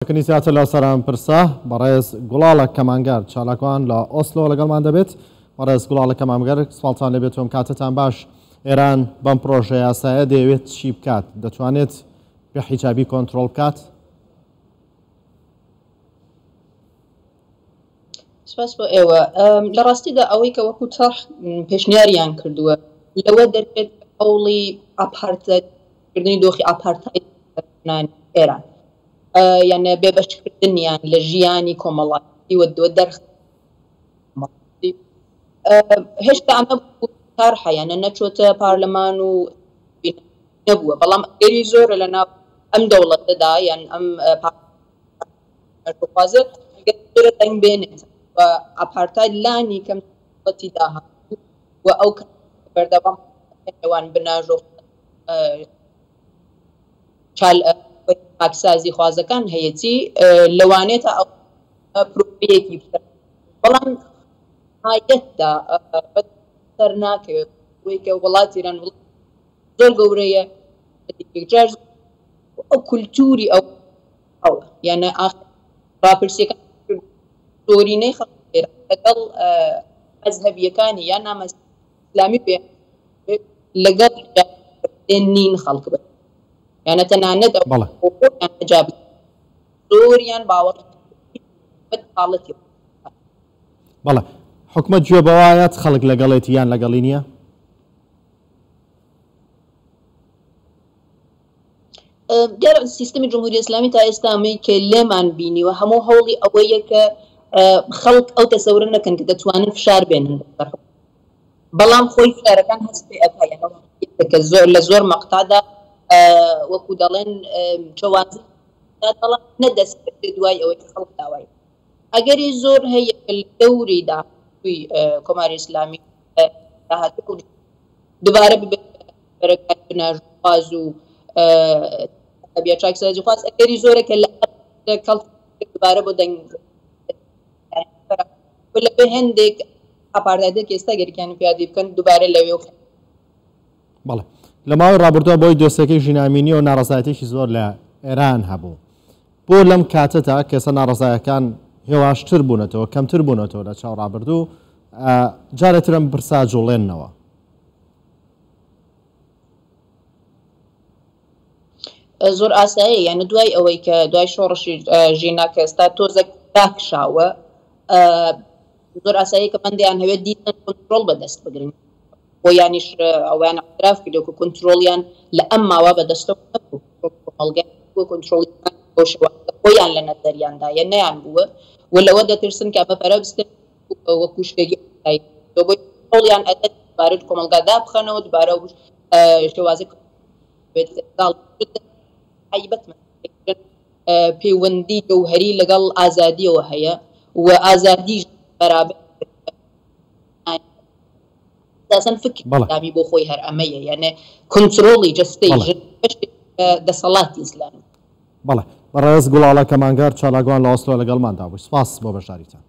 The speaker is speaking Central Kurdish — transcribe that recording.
قسەکردنی زیاتر لەسەر ئەم پرسە بەڕێز گوڵاڵە کەمانگەر چالاکوان لە ئۆسلۆ لەگەڵمان دەبێت. بەڕێز گوڵاڵە کەمانگەر سپاڵتان لێبێت و ئەم کاتەتان باش. ئێران بەم پرۆژە یاسایە دەیەوێت چی بکات؟ دەتوانێت بێ حیجابی کۆنترۆڵ بکات؟ سپاس بۆ ئێوە. لە ڕاستیدا ئەوەی کە وەکو تەرح پێشنیاریان کردووە لەوە دەرچێت هەوڵی ئاپارتکردنی دۆخی ئاپارتاید ئێران یان بێبەشکردنیان لە ژیانی کۆمەڵایەتی و دەرخ هێشتا ئەمە تەرحە یانە نەچۆتە پارلەمان و نەبووە، بەڵام ئەگەری زۆرە لە ناو ئەم دەوڵەتەدا یان ئەم بخوازێت زۆرە دەنگ بێنێت و ئاپارتاید لانی کەم دەوڵەتی داهاتوو و ئەو بەردەوام نێوان بناژۆ پاکسازی خوازەکان هەیەتی لەوانێت تا ئەو پرۆژەیەکی بکەن، بەڵام نهایەتدا سەر ناکەوێت بۆی کە وڵاتی ئێران وڵات زۆر گەورەیە، یەکجار ئەو کولتوری ئەو ئەو یانە ئاخر ڕاپرسیەکان زۆرینەی خەڵکی ئێران لەگەڵ مەزهەبیەکانی یان نامەزهەبی ئیسلامی پێ لەگەڵ نین خەڵک بن یانە تەنانەت ئەو بەڵێ. خۆیان حجاب زۆریان باوەڕ حاڵەتی بەڵێ حکومەت گوێ بەوایەت خەڵک لەگەڵێتی یان لەگەڵی نییە؟ دیارە سیستمی جمهوری ئیسلامی تا ئێستا ئەمەی کە لێمان بینیوە هەموو هەوڵی ئەوەیە کە خەڵک ئەو تەسەورە نەکەن کە دەتوانن فشار بێنن بەسەر حکومەت، بەڵام خۆی فشارەکان هەست پێ ئەکا، یان کە زۆر لە زۆر مەقتادا وەکو دەڵێن چەوازی بەڵام نەدەست دوای ئەوەی کە خەڵک داوای ئەگەری زۆر هەیە کە لە دەوری داهاتووی کۆماری ئیسلامی داهاتوو دوبارە ببێت بەرەکانی بناژۆخواز و بیا چاکسازی خواز، ئەگەری زۆرە کە لە کەڵک دوبارە بۆ دەنگ لە بێ هەندێک ئاپارتایدێک ئێستا گەرکیان پیادی بکەن دوبارە لەوێ و بەڵێ لە ماوەی ڕابردووە بۆی دۆسیەکەی ژینا ئەمینیەوە ناڕەزایەتیی زۆر لە ئێران هەبوو. بۆ لەم کاتەدا کێسە ناڕەزایەکان هێواشتر بوونەتەوە، کەمتر بوونەتەوە لە چاو ڕابردوو، جارێ تر ئەم پرسە جوڵێننەوە؟ زۆر ئاساییە، یانە دوای ئەوەی کە دوای شۆڕشی ژینا کە ئێستا تۆزێک داکشاوە، زۆر ئاساییە کە بەندیان هەوێت دیسان کۆنترۆڵ بەدەست بگرن. خۆیانیش ئەوەیان اعتراف کردو کە کۆنترۆڵیان لە ئەم ماوە بەدەستەوە نەبوو، کۆمەڵگای بووە کۆنترۆڵی بەو شێوازە خۆیان لە نەزەریاندایە نەیان بووە و لەوە دەترسن کە ئەمە پەرە بستێنن وەکوو شتێکی ئاسایی بۆی هەوڵیان ئەدەن دووبارە کۆمەڵگا دابخەنەوە، دووبارە شێوازی تایبەت پەیوەندی جەوهەری لەگەڵ ئازادیەوە هەیە و ئازادیش بەرابەر ئەساسەن فکری ئیسلامی بۆ خۆی هەر ئەمەیە، یانێ کونترۆڵی جەستەی ژن بەشێک لە دەسەڵاتی ئیسلامی. بەڵێ بەڕێز گوڵاڵە کەمانگەر چالاکوان لە ئۆسلۆ لەگەڵماندا بووی، سپاس بۆ بەشداریتان.